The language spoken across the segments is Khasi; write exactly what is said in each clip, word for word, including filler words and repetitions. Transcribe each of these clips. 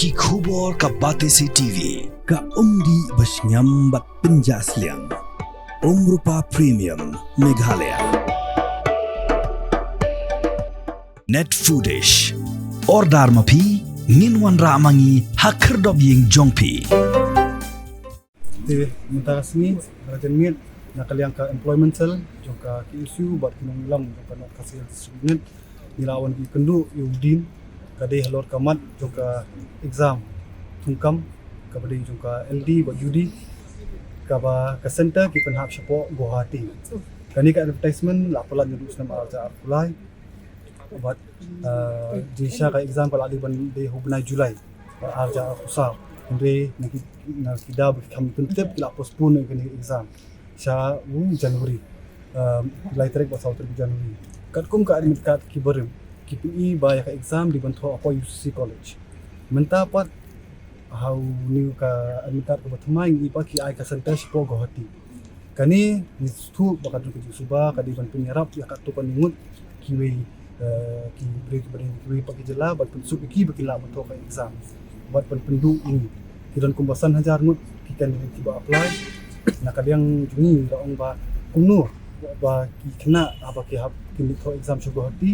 Ki khubor ka Batesi T V. Ka umdih ba shngiam bad pynjah sliang. Umrupa Premium Meghalaya. Net Foodish. Order ma phi, ngin wanrah ma ngi ha khyrdop ïing jong phi. Te mynta ka sngi, ha ka janmiet, na ka liang ka Employment Cell jong ka K S U bad ki nongïalam jong ka North Khasi Hills District Unit, ngi la wan ïakynduh ïa u dean, ka dei halor ka mat jong ka exam thungkam, kaba dei jong ka L D bad U D, kaba ka center ki pynhap shapoh Guwahati. Kane ka advertisement la palat naduh u snem ar hajar arphew lai. Bad, uh, jingshisha ka exam ka la dei ban dei ha u bnai July, uh, ar hajar arphew saw. Hynrei na ki, na ki daw ba ki kham pyntip, ki la postpone ïa kane ka exam sha u January, um, lai tarik bad saw tarik January. Katkum ka admit card ki barim, ki pyni ba ïa ka exam dei ban thoh hapoh U C C College. Mynta pat ha une u ka admit card kaba thymmai ngi i pat ki ai ka center shapoh Guwahati. Kane ngi sngewthuh ba ka don ka jingsuba, ka dei ban pynïarap ïa katto katne ngut kiwei, eh, ki briew kiba don kiwei pat ki jylla, bad pynsuk ïa ki ba kin lah ban thoh ka exam. Bad ban pynduh ïa ngi. Ki don kumba san hajar ngut ki candidate kiba apply. Na ka liang jong ngi la ong ba kumno ba ki khynnah haba ki hap kin thoh exam sha Guwahati,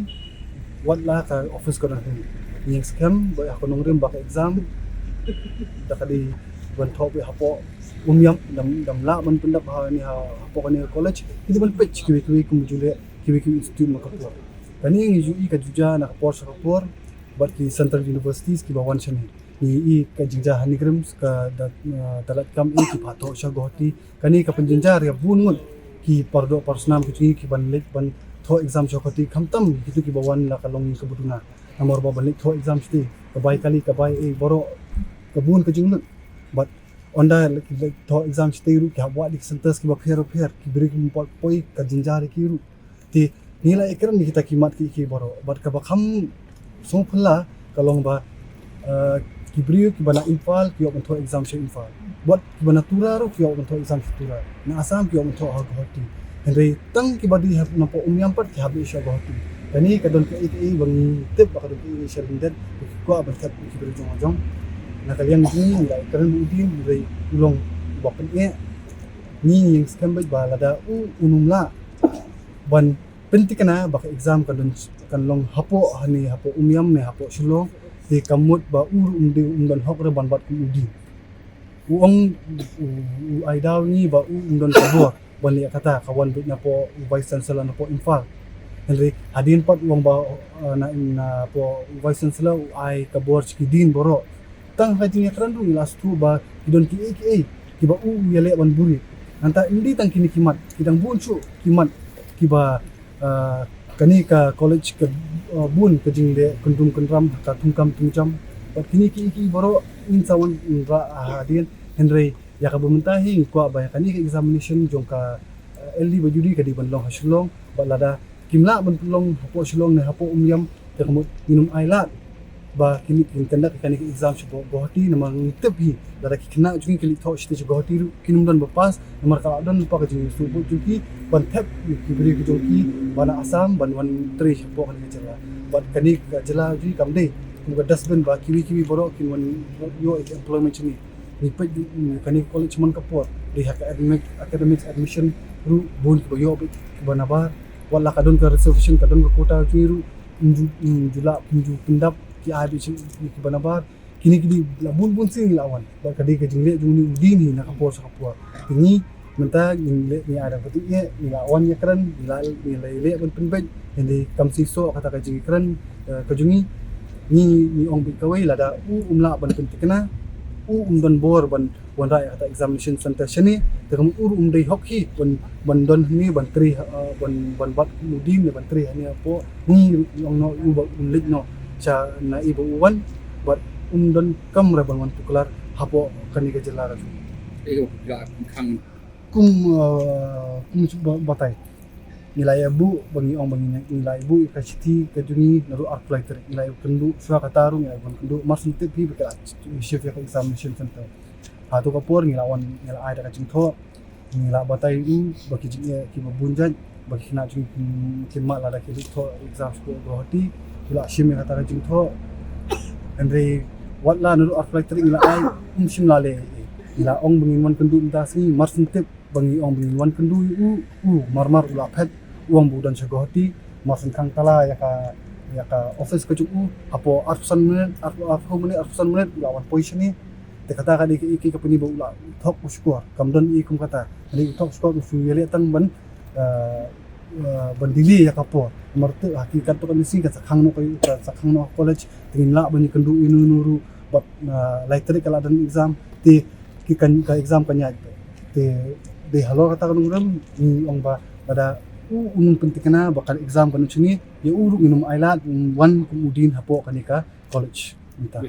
wat la ka office ka don hangne. Ngi ïeng skhem ba ha ka nongrim ba ka exam da ka dei ban thoh beit hapoh Umiam, dang, dang lah ban pyndap ha ne ha, hapoh kane ka college. Ki dei ban peit kiwei kiwei kum ju leh kiwei kiwei institute ma ka por. Kane ngi ju i ka ju jia na ka por sha ka por bad ki central universities kiba wan shane. Ngi i ka jingjia ha NEIGRIHMS ka da, uh, da lait kam i ki pha thoh sha Guwahati. Kane ka pynjynjar ïa bun ngut ki pardoh parsnam ki jong ngi ki ban leit ban thoh exam sha Guwahati, khamtam kito kiba wan la ka long ïa kaba duna. Namar ba ban leit thoh exam shatei ka bai kali ka bai ei baroh, ka bun ka jinglut. Bad ynda leit thoh exam shatei ruh ki hap wad ïa ki centers kiba pher pher, ki briew kim pat poi, ka jynjar ïa ki ruh. Te ngi la ïakren ïa kita ki mat ki, ki baroh. Bad kaba kham sngewphylla ka long ba, eh, ki briew kiba na Imphal ki ïoh ban thoh exam sha Imphal. Bad kiba na Tura ruh ki ïoh ban thoh exam sha Tura. Na Assam ki ïoh ban thoh ha Guwahati. Hynrei tang kiba dei ha, napoh Umiam pat ki hap beit sha Guwahati. Kane ka don kaei kaei ba ngi tip ba ka don kaei kaei sha lyndet ba ki kwah ban thep ïa ki briew jong la jong. Na ka liang jong ngi ngi la ïakren bad u dean, hynrei u long uba pyneh. Ngi ïeng skhem beit ba lada u, un ym lah ban pynthikna ba ka exam kan don, kan long hapoh hangne, hapoh Umiam ne hapoh Shillong, te ka mut ba u ruh um dei, um don hok ruh ban bat kum u dean. U ong, u, u ai daw ïa ngi ba u um don ka bor ban leh kata, ka wan beit napoh u Vice Chancellor napoh Imphal. Hynrei hadien pat u ong ba, eh, na, napoh u Vice Chancellor u ai ka bor sha ki dean baroh. Tang ha ka jingïakren ruh ngi la sngewthuh ba ki don kiei kiei kiba u u ïaleh ban buhrieh. Nangta ym dei tang kine ki mat, ki dang bun shuh ki mat kiba, ah, kane ka college ka, ah, bun ka jingleh kyndrum kyndram, ka thungkam thungjam. Bad kine kiei kiei baroh ngin sa wanrah hadien, hynrei ïa kaba mynta hi ngi kwah ba ïa kane ka examination jong ka, ah, L D bad U D ka dei ban long ha Shillong, bad lada kim lah ban pynlong hapoh Shillong ne hapoh Umiam, te ka mut ngin ym ailad ba kin, kin conduct ïa kane ka exam sha Guwahati, namar ngi tip hi lada ki khynnah jong ngi ki leit thoh shatei sha Guwahati ruh kin ym don ba pass, namar ka la don lypa ka jingsngewbha jong ki ban thep ïa ki briew ki jong ki ba na Assam ban wan trei shapoh kane ka jylla. Bad kane ka jylla jong ngi kam dei kum ka dustbin ba kiwei kiwei baroh kin wan ïoh ïa ka employment jong ngi. Ngi peit, mm, kane ka college man ka por dei ha ka academic, academic admission ruh bun kiba ïoh beit kiba nabar. Wat la ka don ka reservation, ka don ka quota jong ngi ruh, ym ju, ym ju lah, ym ju pyndap ki ai beit sha kiba nabar. Kine ki dei la bun bun sien ngi la wan. Bad ka dei ka jingleh jong une u dean hi na ka por sha ka por. Te ngi mynta ngi leh, ngi ai da ka jingeh, ngi la wan ïakren, ngi la, ngi la leh ban pynbeit. Hynrei kam seisoh kata ka jingïakren, eh, ka jong ngi, ngi, ngi ong beit kawei, lada u um lah ban pynthikna, u um don bor ban wanrah ïa kata examination center shane, te ka mut u ruh um dei hok hi ban, ban don hangne ban trei, eh, ban, ban bat kum u dean ne ban trei hangne hapoh. Ngi ong noh u ba un leit noh sha na i ba u wan, bad um don kam re ban wan tuklar hapoh kane ka jylla ka jong ngi. Kum, eh, kum shu ba-, batai. Ngi la ïa buh ba ngi ong ba ngi, ngi la ïa buh ïa ka shithi ka jong ngi naduh arphew lai tarik. Ngi la ïa kynduh shuwa kata ruh, ngi la ïa kynduh, mar shu tip hi ba ka la shift ïa ka examination center. Ha tu ka por ngi la wan, ngi la ai da ka jingthoh, ngi la batai u ba ki jingeh kiba bun jait ba ki khynnah jong ngi kin, kin mad lada ki leit thoh exam sha Guwahati. Ki la shim ïa kata ka jingthoh. Hynrei Wat la naduh arphew lai tarik ngi la ai, um shym la leh ei ei. Ngi la ong ba ngin wan kynduh mynta sngi, mar shen tip ba ngi ong ba ngin wan kynduh ïa u, u marmar u la phet, u ong ba u don sha Guwahati. Mar shen khang tala ïa ka, ïa ka office ka jong u, hapoh arphew san minit, arphew, arphew minit, arphew san minit u la wan poi shane. Te kata ka dei ka, ka, ka pynïaid ba u la thok u shkor. Kam don ei kum kata. Ka dei u thok shkor u shu ïaleh tang ban, eh, eh, ban delay ïa ka por. Namar te ha ki katto katne sngi kan sa khang noh ka, kan sa khang noh ka college. Te ngim lah ban ïakynduh ïa uno uno ruh. Bad, eh, lai tarik ka la don exam. Te ki kan, ka exam kan ïaid. Te dei halor kata ka nongrim ngi ong ba lada u, un pynthikna ba ka exam kan shane, ïa u ruh ngin ym ailad, un wan kum u dean hapoh kane ka college mynta.